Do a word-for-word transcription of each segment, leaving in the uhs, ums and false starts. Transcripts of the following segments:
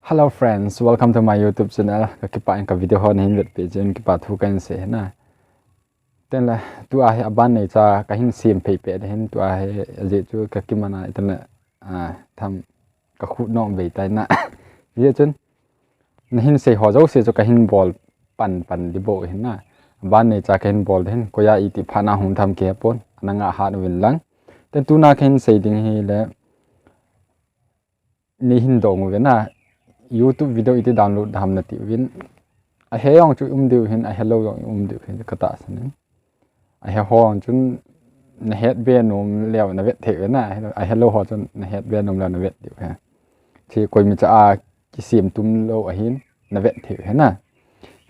Hello friends, welcome to my YouTube channel. Ka kipah in ka video ho nahin vetpeh jeh un kipa thu kahin sei ahi. Tengle, tua hi aban neicha kahin sem phei peh ding ahin, tua hi ajeh chu ka kiman a, tengle, ah, tham ka khut nom vei tai na. Hijeh chun, nahin sei ho jouse chu kahin bol pan pan ding bou ahi na. Aban neicha kahin bol ding ahin, koi a iti phat na hung tham kihepon, ana ngah hat uvin lang. Ten tuna kahin sei ding hile, neihin dong uvin na, YouTube video iti download ding ham nati uvin. Ahe jong chu um diu ahin, ahelou jong um diu ahin, ka tahsan in. Ahe ho jong chun nahet be nom leu navet thei uve na, ahelou ho chun nahet be nom leu navet diu ahi. Chu koimacha a kisem tum lou ahin, navet thei uve na.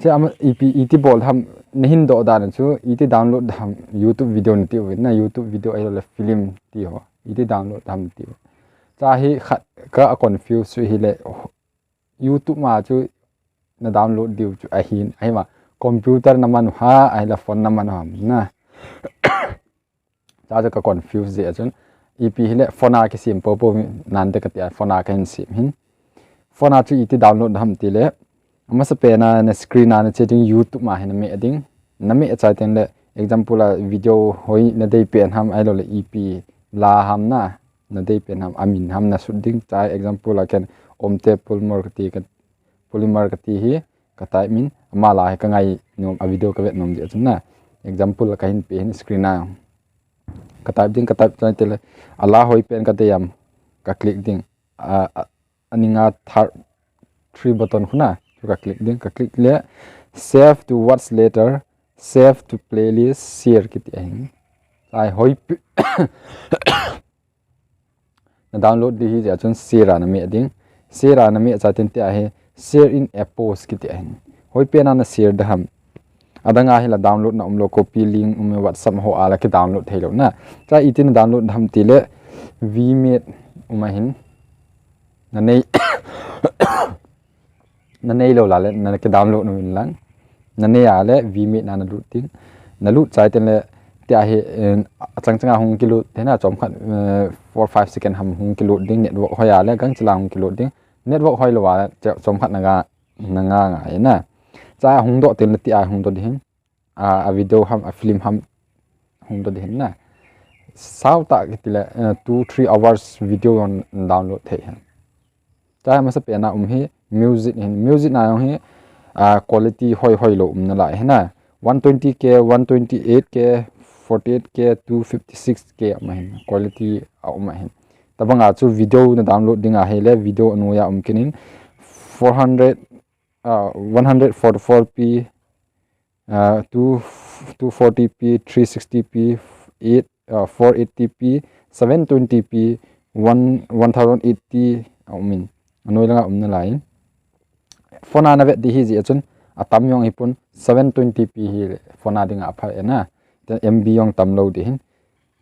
Chu ama ipi iti bol ham, nahin doh dan chu iti download ding ham, YouTube video nati uvin na, YouTube video ahilouleh film ti ho. Iti download ding ham nati uve. Chu hi khat ka confuse chu hile, YouTube ma chu na download diu chu ahin, ahi ma computer na man u ham, ahile phone na man u ham na. Chu chu ka confuse jeh a chun, ipi hile phone a kisem poupou nante kati a, phone a kahin sem ahin. Phone a chu iti download ding ham tile, amasapen a na screen a nache ding, YouTube ma hi nameh ding. Nameh chai tengle, example a video hoi nadei pen ham, ahilouleh ipi la ham na, nadei pen ham, amin ham nasut ding. Chu example a ken Omte Polymer kati ka, Polymer kati hi ka type in, ama la hi ka ngai nom, a video ka vet nom jeh a chun na. Example a kahin pe ahin screen a. Ka type ding, ka type chai tengle, ala hoi pen kadei ham, ka click ding. A, a, aning a third, three button khu na, chu ka click ding, ka click le save to watch later, save to playlist, share kiti ahin. Chu hoipi na download ding hijeh a chun share a nameh ding. Share a nameh chai teng tia hi share in a post kiti ahin. Hoipen a na share ding ham. Adang a hila download na umlou, copy link um, WhatsApp ho a la kidownload theilou na. Chu iti na download ding ham tile, Vmate um ahin. Nanei, nanei lou la le, na kidownload uvin lang. Nanei a le, Vmate na nalut ding. Nalut chai tengle, tia hi, eh, achang chang a hung kilut, tena chomkhat, eh, four five second ham hung kilut ding, network hoi a le, gangchel a hung kilut ding. Network hoilou a le, chomkhat na nga, na nga nga e na. Chu hung doh tengle tia hung doh ding ahin. A, a video ham, a film ham hung doh ding ahin na. Sao tah kiti le, eh, two, three hours video jong download thei ahin. Chu amasapen a um hi music ahin, music na jong hi, a, quality hoi hoi lou um nalai ahi na. One twenty K, one twenty-eight K, forty-eight K, two fifty-six K um ahin, quality a um ahin. Tobang a chu video na download ding ahile, video anoi a um kit in, four hundred, a, one hundred forty-four P, a, two, two forty P, three sixty P, eight, a, four eighty P, seven twenty P, one, one thousand eighty a um in. Anoi lang a um nalai in. Phone a na vet ding hijeh a chun, atam jong hipon, seven twenty P hi phone a ding a apha e na. Ten M B jong tam lou ding ahin.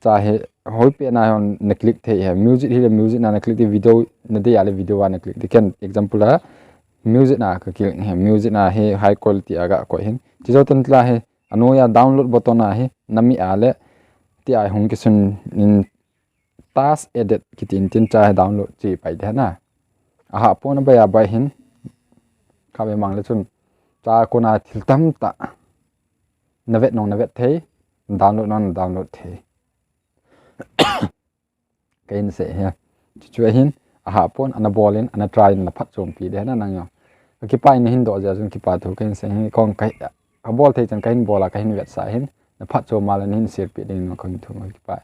Chu hi hoipen a hon na click thei ahi. Music hile music na na click ding, video nadei a le video a na click ding. Ken example a music na ka click ahi. Music na hi high quality a ga koi ahin. Chujou tengle hi, anoi a download button a hi, nameh a le, tia hung kisun in task edit kiti in tin chu hi download chu pai ding ahi na. Ahahpon abai abai ahin, khatvei mang le chun, chu kona thil tamtah na vet nong na vet thei, download nong na download thei. Kahin sei ahi. Chuchu ahin, ahahpon, ana bol in, ana try in, na phatchompi ding ahi na nang jong. Ka kipah in nahin doh jeh a chun kipa thu kahin sei ahi, kong ka, ka bol thei chan kahin bol a, kahin vetsah ahin, na phatchom a le nahin share pi ding in kahin thum, ka kipah e.